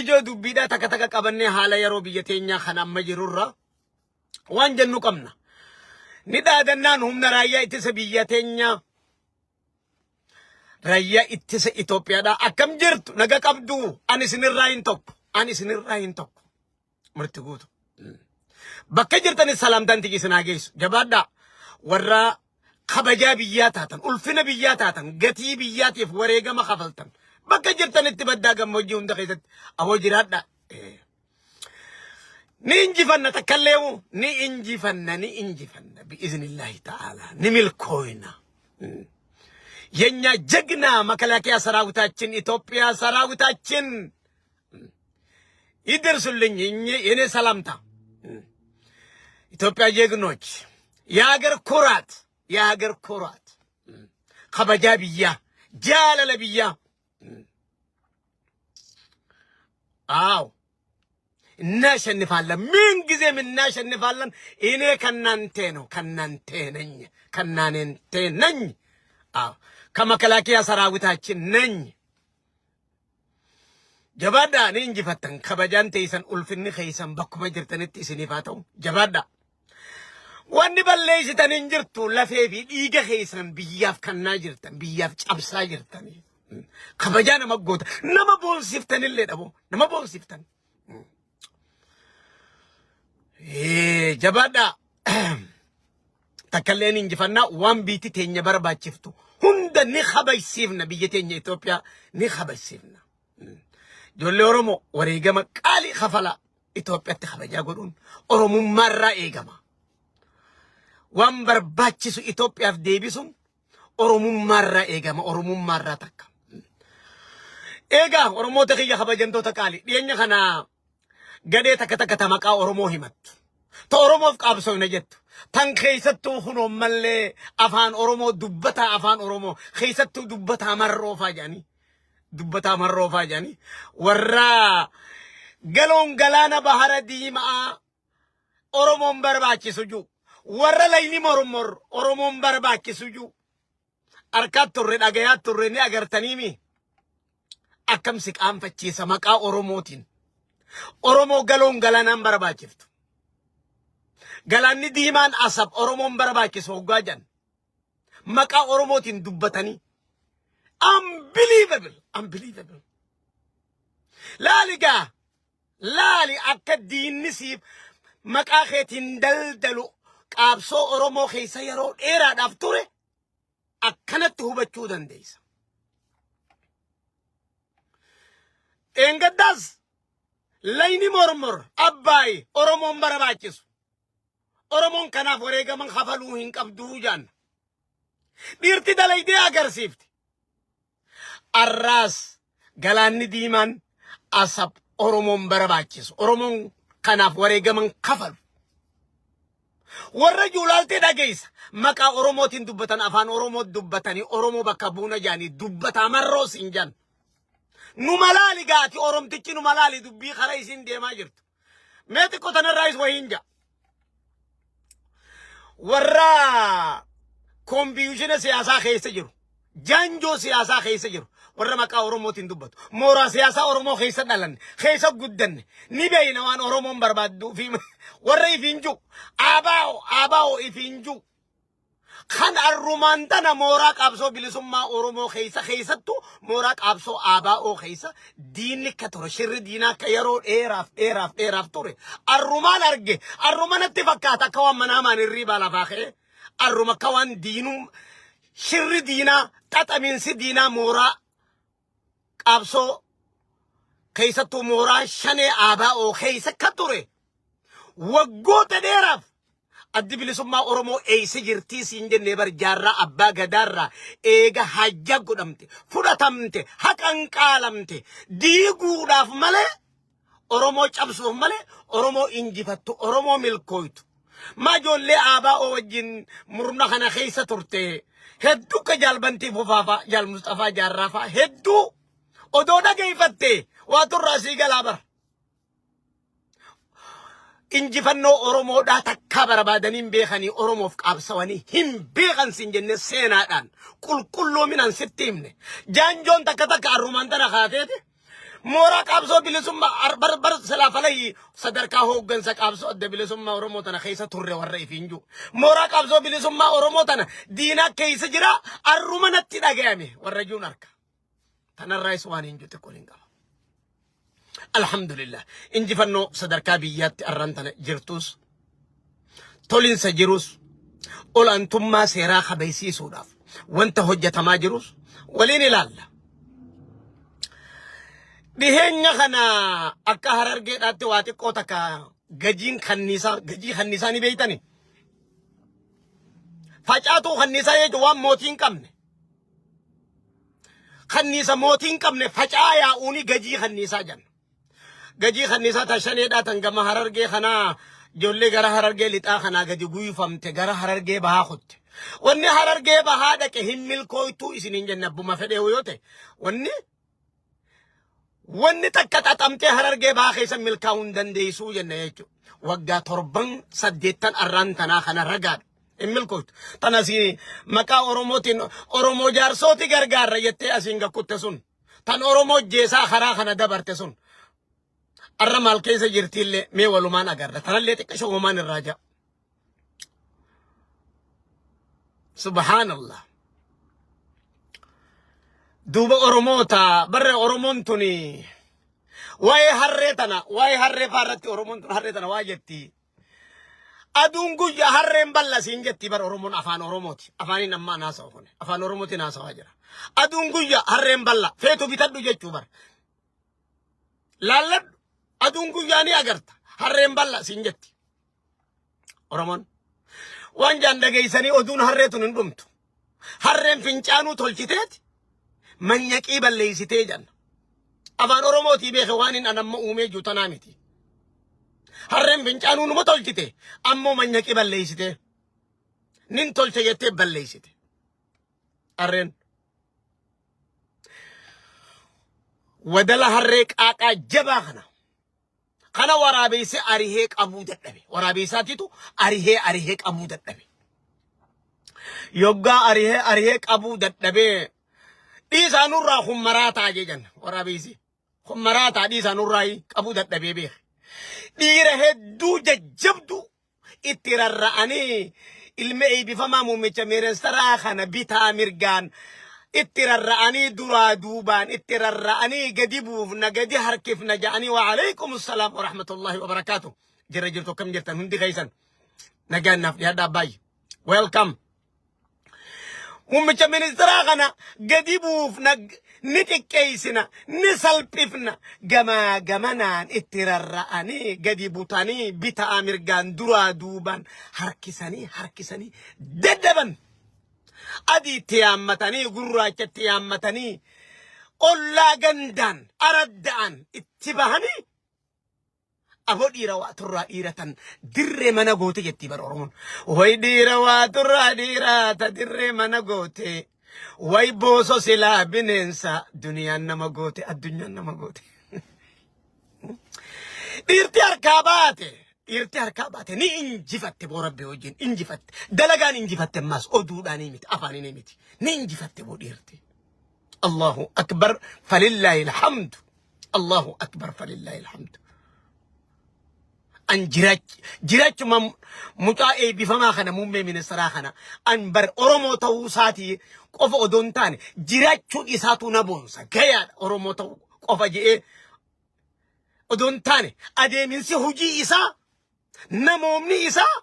Ijoo dubbiidhaa takka takka qabannee haala yeroo biyya teenyaa kan amma jirurra waan jennu qabna. Ni dhaadannaan humna raayyaa ittisa biyya teenyaa raayyaa ittisa Itoophiyaadhaa akkam jirtu naga qabdu ani isinirraa hin tokko ani isinirraa hin tokko murti guutu. Bakka jirtanis salaamtaan tiyya isin haa geessu. Jabaadhaa warra kabajaa biyyaa taatan, ulfina biyyaa taatan, gatii biyyaatiif wareegama kafaltan. Bakka jirtanitti baddaa gammoojjii hunda keessatti awoo jiraadhaa. Ni injifanna takkalleewu ni injifanna ni injifanna bi'iznillaahi ta'aalaa ni milkooyna. የኛ ጀግና መከላከያ ሰራዊታችን ኢትዮጵያ ሰራዊታችን ይደርሱልኝ የኔ ሰላምታ። ኢትዮጵያ ጀግኖች፣ የሀገር ኩራት፣ የሀገር ኩራት፣ ከበጃ ብያ ጃለለ ብያ። አዎ እናሸንፋለን፣ ምን ጊዜም እናሸንፋለን። እኔ ከናንተ ነው፣ ከናንተ ነኝ፣ ከናንተ ነኝ። አዎ ከመከላከያ ሰራዊታችን ነኝ። Jabaadhaa ni injifattan kabajaan teessan ulfinni keessan bakkuma jirtanitti isiniif haa ta'u jabaadhaa. Wanni balleessitan hin jirtu lafee fi dhiiga keessan biyyaaf kannaa jirtan biyyaaf cabsaa jirtan. Kabajaa nama goota nama boonsiftanillee dhabu nama boonsiftan. Jabaadhaa. Takkalleen injifannaa waan biitti teenya barbaachiftu hunda ni kabajsiifna biyya teenya Itoophiyaa ni kabajsiifna. Ijoollee Oromoo wareegama qaalii kafalaa Itoophiyaatti kabajaa godhuun Oromummaarraa eegama. Waan barbaachisu Itoophiyaaf deebisuun Oromummaarraa eegama. Oromummaarraa takka. Eegaa Oromoota kiyya kabajamtoota qaalii dhiyeenya kana gadhee takka takka ta maqaa Oromoo himattu. Ta Oromoof qaabsoofna jettu. Tan keessattuu kunoo mallee afaan Oromoo dubbataa afaan Oromoo keessattuu dubbataa marroofaa jedhanii. Dubbataa marroofaa jedhanii. Warra galoon galaana bahara diimaa Oromoon barbaachisu jiru. Warra layni mormor Oromoon barbaachisu jiru. Arkaa turre dhagayaa turre ni agartaniimi. Akkam si qaanfachiisa maqaa Oromootiin. Oromoo galoon galaanaan barbaachiftu. Galaanni diimaan Asab Oromoon barbaachisu hoggaa jedhan. Maqaa Oromootiin dubbatanii. Unbelievable! Unbelievable! Laali gaa! Laali akka diinni siif maqaa keetiin daldalu qaabsoo Oromoo keessa yeroo dheeraadhaaf ture akkanatti hubachuu dandeessa. Dheengaddaas layni mormor abbaay Oromoon barbaachisu. Oromoon kanaaf wareegaman kafaluu hin qabduu jaan. Dhiirti dalaydee agarsiifti. Arraas galaanni diimaan Asab Oromoon barbaachisu. Oromoon kanaaf wareegaman kafalu. Warra juulaaltee dhageessa. Maqaa Oromootiin dubbatan afaan Oromoo dubbatanii Oromoo bakka buuna jaanii dubbataa marroos hin jan. Nu malaali gaati Oromtichi nu malaali dubbii karaa isin deemaa jirtu. Mee xiqqoo tanarraayis wayiin ja'a. Warra koompiiyushina siyaasaa keessa jiru, jaanjoo siyaasaa keessa jiru, warra maqaa Oromootiin dubbatu, mooraa siyaasaa Oromoo keessa dhalanne, keessa guddanne, ni beeyna waan Oromoon barbaadduu fi warra ifiin jiru, ABO, ABO ifiin jiru. Kan arrumaan tana mooraa qaabsoo bilisummaa Oromoo keessa keessattuu mooraa qaabsoo ABO keessa diinni akka ture shirri diinaa akka yeroo dheeraaf dheeraaf dheeraaf ture arrumaan arge arruma natti fakkaata akka waan manaamaan hirriibaa lafaa ka'e arruma akka waan diinum shirri diinaa xaxamiinsi diinaa mooraa qaabsoo keessattuu mooraa shanee ABO keessa akka ture waggoota dheeraaf addi bilisummaa Oromoo eessa jirtii siin jennee bar jaarraa abbaa gadaarraa eega hajja godhamte fudhatamte haqan qaalamte diiguudhaaf malee Oromoo cabsuuf malee Oromoo injifattu Oromoo milkooytu. Maa ijoollee ABO wajjin murna kana keessa turte hedduu akka jaalbantii fufaafaa jaal Musxafaa jaarraafaa hedduu odoo dhageeffatte waa turraa sii galaa bara. Injifannoo Oromoodhaa takkaa barbaadanii hin beekanii Oromoof qaabsawanii hin beekan siin jenne seenaadhaan qulqulloominaan sitti himne. Jaanjoon takka takka arrumaan tana kaateeti. Mooraa qaabsoo bilisummaa bar bar silaa falayyi sadarkaa hooggansa qaabsoo adda bilisummaa Oromoo tana keessa turre warra ifiin jiru. Mooraa qaabsoo bilisummaa Oromoo tana diinaa keessa jira arruma natti dhagayame warra jiruun arka. Tanarraayis waan hin jiru xiqqoon hin qaba. Alhamdulillah injifannoo sadarkaa biyyaatti arran tana jirtus tolinsa jirus olaantummaa seeraa kabaysiisuudhaaf wanta hojjetamaa jirus waliin ilaalla. Dhiheenya kana akka harargeedhaatti waa xiqqoo takka gajiin kanniisaa gajii kanniisaa ni beeytani. Facaatuu kanniisaa jechuun waan mootii hin qabne. Kanniisa mootii hin qabne faca'aa yaa'uuni gajii kanniisaa jenna. Gajii kanniisaa ta shaneedhaa tan gama harargee kanaa ijoollee gara harargee lixaa kanaa gadi guyyifamte gara harargee bahaa kutte. Wanni harargee bahaa dhaqe hin milkooytuu isin hin jenne abbuma fedhee yoo ta'e wanni Wanni takka xaxamtee harargee bahaa keessa milkaa'uu hin dandeessuu jenna jechuudha. Waggaa torban saddeettan arraan tanaa kana ragaadha. Hin milkooftu. Tan asii maqaa Oromootiin Oromoo jaarsooti gargaarra jettee asiin gakkutte sun. Tan Oromoo jeesaa karaa kana dabarte sun. Arra maal keessa jirtiillee mee walumaan agarra. Tanallee xiqqisho uumaan irraa ja'a. Subhaanallah. Duuba Oromoota barre Oromoon tuni waa'ee harree tana waa'ee harree faa irratti Oromoon tun harree tana waa jetti. Aduun guyyaa harreen balla siin jetti bar Oromoon afaan Oromooti. Afaaniin ammaa haasa'u kun afaan Oromootiin haasawaa jira. Aduun guyyaa harreen balla feetu bitadhu jechuu bar. Laalladhu aduun guyyaa ni agarta harreen balla siin jetti. Oromoon waan jaan dhageessanii oduun harree tun hin dhumtu. Harreen fincaanuu tolchiteeti manyaqii balleessitee janna. Afaan Oromootii beeke waan hin anamma uumee jiru tanaa miti. Harreen fincaanuu numa tolchite ammoo manyaqii balleessitee. Nin tolche jettee balleessite. Harreen. Wadala harree qaaqaa jabaa kana. Kana waraabeessee arihee qabuu dadhabe. Waraabeessaatitu arihee arihee qabuu dadhabe. Yoggaa arihee arihee qabuu dadhabee dhiisaa nurraa kun maraataa jedhan waraabeessi. Kun maraataa dhiisaa nurraa qabuu dadhabee beeke. Dhiira hedduu jajjabduu itti rarra'anii ilma eebbifamaa muummicha ministeeraa kana bitaa mirgaan itti rarra'anii duraa duubaan itti rarra'anii gadi buufna gadi harkifna ja'anii wa alaikum salaam wa rahmatullahi wa barakaatu jira jirtu akkam jirtan hundi keessan nagaan naaf dhiyaadhaa baay'ee welcome. Muummicha ministeeraa kana gadi buufna ni xiqqeessina ni salphifna gamaa gamanaan itti rarra'anii gadi butanii bitaa mirgaan duraa duubaan harkisanii harkisanii dadhaban. Adii itti yaammatanii gurraacha itti yaammatanii ollaa gandaan aradda'an itti bahanii Aboo dhiira waa turraa dhiira tan dirree mana goote jetti bar Oromoon. Way dhiira waa turraa dhiira ta dirree mana goote. Way booso silaa bineensa duniyaan nama goote addunyaan nama goote. Dhiirti harkaa baate dhiirti harkaa baate ni injifatte boo rabbi wajjin injifatte. Dalagaan injifatte ammaas oduudhaanii miti afaaniin miti ni injifatte boo dhiirti. Allahu akbar falillaahi alhamdu. Allahu akbar falillahi alhamdu. An jiraachuma mucaa eebbifamaa kana muummee ministeeraa kana an bar Oromoo ta'uu isaatii qofa odoo hin taane jiraachuun isaatu na boonsa gayaadha Oromoo ta'uu qofa je'ee odoo hin taane adeeminsi hojii isaa namoomni isaa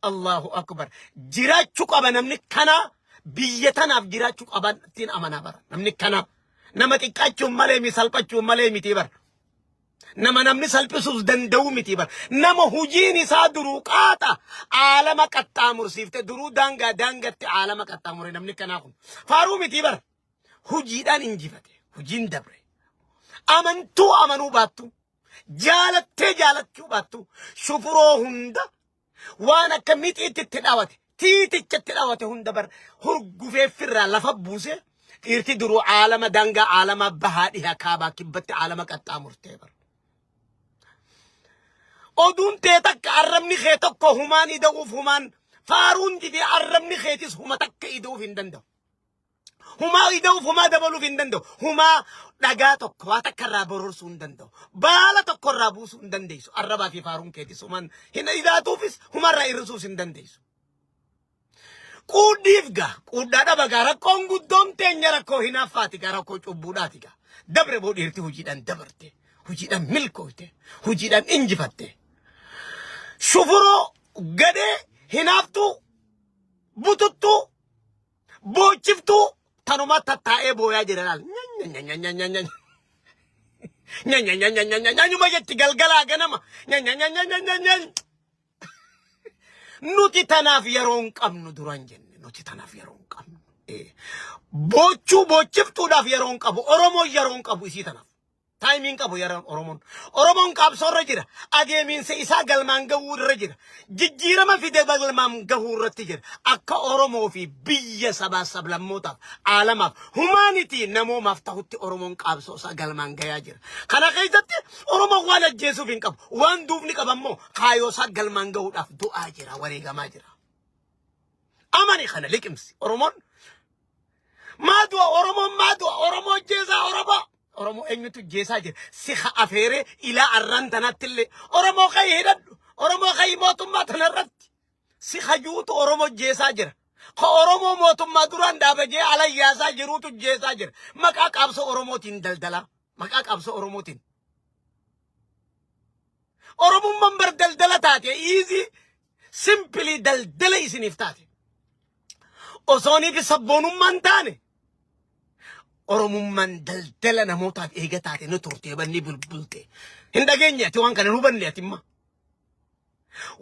Allahu akbar. Jiraachuu qaba namni kana biyya tanaaf jiraachuu qaban ittiin amanaa bara. Namni kana nama xiqqaachuun malee mi salphachuun malee miti bara. Nama namni salphisuus danda'u miti bara. Nama hujiin isaa duruu qaata aalama qaxxaamursiifte duruu daangaa daangatti aalama qaxxaamure namni kanaa kun. Faaruu miti bara. Hujiidhaan injifate. Hujiin dabre. Amantuu amanuu baattu. Jaalattee jaalachuu baattu shufuroo hunda waan akka mixiitti itti dhawate tiiticha itti dhawate hunda bar hurgufeeffirraa lafa buuse dhiirti duruu aalama daangaa aalama bahaa dhiha kaabaa kibbatti aalama qaxxaamurtee bar. Oduun tee takka arrabni kee tokko humaan ida'uuf humaan faaruun didee arrabni keetis huma takka ida'uuf hin danda'u. Humaa ida'uuf humaa dabaluuf hin danda'u. Humaa dhagaa tokko waa takka irraa bororsuu hin danda'u. Baala tokko irraa buusuu hin dandeessu. Arrabaa fi faaruun keetis humaan hin idaatuufis humaa irraa hir'isuus hin dandeessu. Quudhiif gaa quudhaa dhaba gaa rakkoon guddoon teenya rakkoo hinaaffaati gaa rakkoo cubbuudhaati gaa. Dabre boo dhiirti hojiidhaan dabarte hojiidhaan milkooyte hojiidhaan injifatte. Shufuroo gadhee hinaaftuu bututtuu boochiftuu tanuma tattaa'ee booyaa jira laal. Nyanyanyanyanyanyanyanyanyanyanyuma jetti galgalaa ganama. Nyanyanyanyanyanyany. Nuti tanaaf yeroo hin qabnu duraan jenne nuti tanaaf yeroo hin qabnu. Boochuu boochiftuudhaaf yeroo hin qabu. Oromoon yeroo hin qabu isii tanaaf. Taayimii hin qabu yeroo Oromoon. Oromoon qabsoo irra jira. Adeemiinsa isaa galmaan gahuu irra jira. Jijjiirama fide galmaan gahuu irratti jira. Akka Oromoo fi biyya sabaa sablammootaaf, aalamaaf, humaanitii namoomaaf ta'utti Oromoon qabsoo isaa galmaan gayaa jira. Kana keessatti Oromoon waan ajjeesuuf hin qabu. Waan duufni qaba immoo kaayoo isaa galmaan gahuudhaaf du'aa jira, wareegamaa jira. Amani kana liqimsi. Oromoon maa du'a Oromoon maa du'a Oromoo jeesaa Oromoo. Oromoo eenyutu jeesaa jira? Si ha afeeree ilaa arraan tanatti illee Oromoo kayi hidhadhu. Oromoo kayi mootummaa tanarratti. Si hajuutu Oromoo jeesaa jira. Ka Oromoo mootummaa duraan dhaabajee ala yaasaa jiruutu jeesaa jira. Maqaa qabsoo Oromootiin daldalaa. Maqaa qabsoo Oromootiin. Oromummaan bar daldala taate easy simply daldala isiniif taate. Osoonii fi sabboonummaan taane Oromummaan daldala namootaaf eega taate ni turte banni bulbulte. Hin dhageenye ati waan kana hin hubanne ati imma.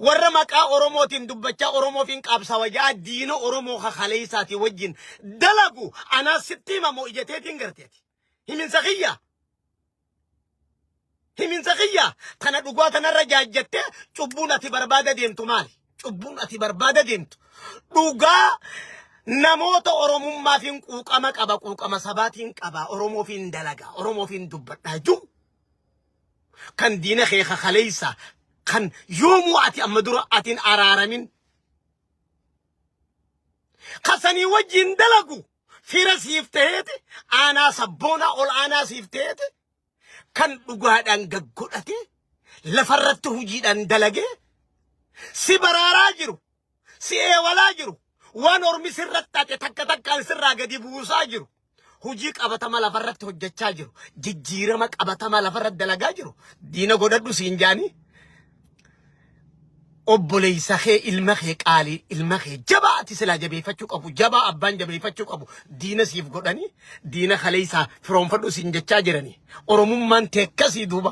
Warra maqaa Oromootiin dubbachaa Oromoofiin qabsawa jaa diina Oromoo kakaleessaatii wajjin dalagu anaa sitti himamoo ija teetiin garte ati. Himinsa kiyya. Himinsa kiyya tana dhugaa tanarra jaajjattee cubbuun ati barbaada deemtu maali? Cubbuun ati barbaada deemtu dhugaa namoota Oromummaafin quuqama qaba quuqama sabaatiin qaba Oromoofiin dalaga Oromoofiin dubbadhaa jiru kan diina kee kakaleessa kan yoomuu ati amma dura atiin araaramin kasanii wajjin dalagu fira siif ta'eeti aanaa sabboonaa ol aanaa siif ta'eeti kan dhugaadhaan gaggodhate lafarratti hojiidhaan dalagee si baraaraa jiru si eewalaa jiru waan ormi sirratti ate takka takkaan sirraa gadi buusaa jiru hojii qabatama lafarratti hojjechaa jiru jijjiirama qabatama lafarratti dalagaa jiru diina godhadhu siin jaanii obboleessa kee ilma kee qaalii ilma kee jabaa ati silaa jabeeffachuu qabu jabaa abbaan jabeeffachuu qabu diina siif godhanii diina kaleessaa firoonfadhu siin jechaa jiranii oromummaan teekkasii duuba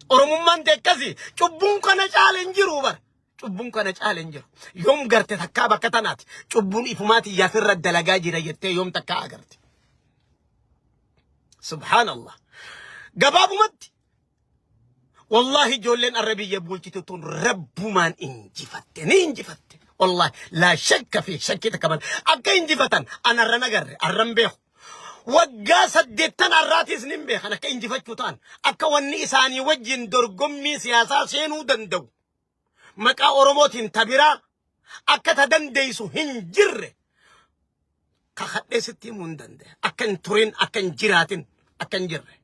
oromummaan teekkasii cubbuun kana caale hin jiru bar cubbuun kana caale hin jiru yoom garte takkaa bakka tanaati cubbuun ifumaati yaafirra dalagaa jira jettee yoom takkaa agarte subhaanallah gabaabumatti Wallahi ijoolleen arra biyya bulchitu tun rabbumaan injifatte ni injifatte. Wallahi laa shakka fi shakkii takka malee akka injifatan an arra nagarre arran beeku. Waggaa saddeettan arraatis nin beekan akka injifachuu ta'an akka wanni isaanii wajjin dorgommii siyaasaa seenuu danda'u. Maqaa Oromootiin tabiraa akka ta dandeessu hin jirre kakadhee sitti himuu hin danda'e. Akka hin turin, akka hin jiraatin, akka hin jirre.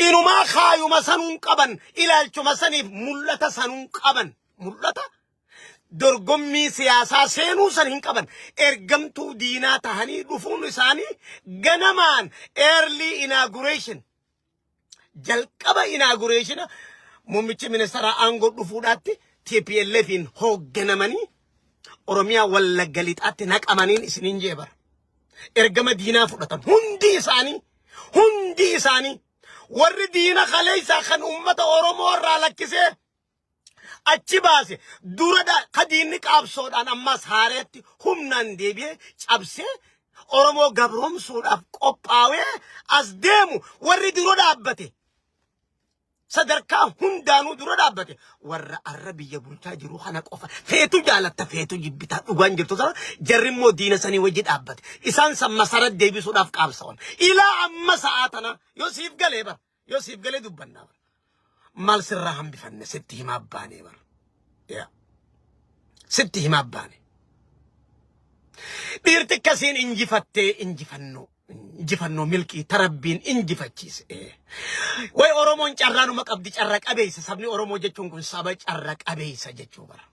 Inumaa kaayuma sanuun qaban, ilaalchuma saniif mul'ata sanuun qaban. Mul'ata dorgommii siyaasaa seenuu san hin qaban. Ergamtuu diinaa tahanii dhufuun isaanii ganamaan early inauguration jalqaba inauguration muummichi ministeeraa aangoo dhufuudhaatti TPLFin hoogganamanii Oromiyaa Wallagga Lixaatti naqamaniin isiniin jee bara. Ergama diinaa fudhatan hundi isaanii hundi isaanii warri diina kaleessaa kan uummata Oromoo irraa lakkisee achi baase dura ka diinni qaabsoodhaan ammas haareetti humnaan deebi'ee cabsee Oromoo gabroomsuudhaaf qophaawee as deemu warri dura dhaabbate sadarkaa hundaanuu dura dhaabbate warra arra biyya bulchaa jiru kana qofa feetu jaalatta feetu jibbitaa dhugaan jirtu sana jarri immoo diina sanii wajji dhaabbate isaan san masara deebisuudhaaf qaabsawan ilaa amma sa'aa tana yoo siif galee bara yoo siif galee dubbannaa bara maal sirraa hambifanne sitti himaa baanee bara. Yaa. Sitti himaa baane. Dhiirti akkasiin injifattee injifannoo injifannoo milkii tarabbiin injifachiise. Way, Oromoon carraanuma qabdi, carra qabeessa. Sabni Oromoo jechuun kun saba carra qabeessa jechuu bara.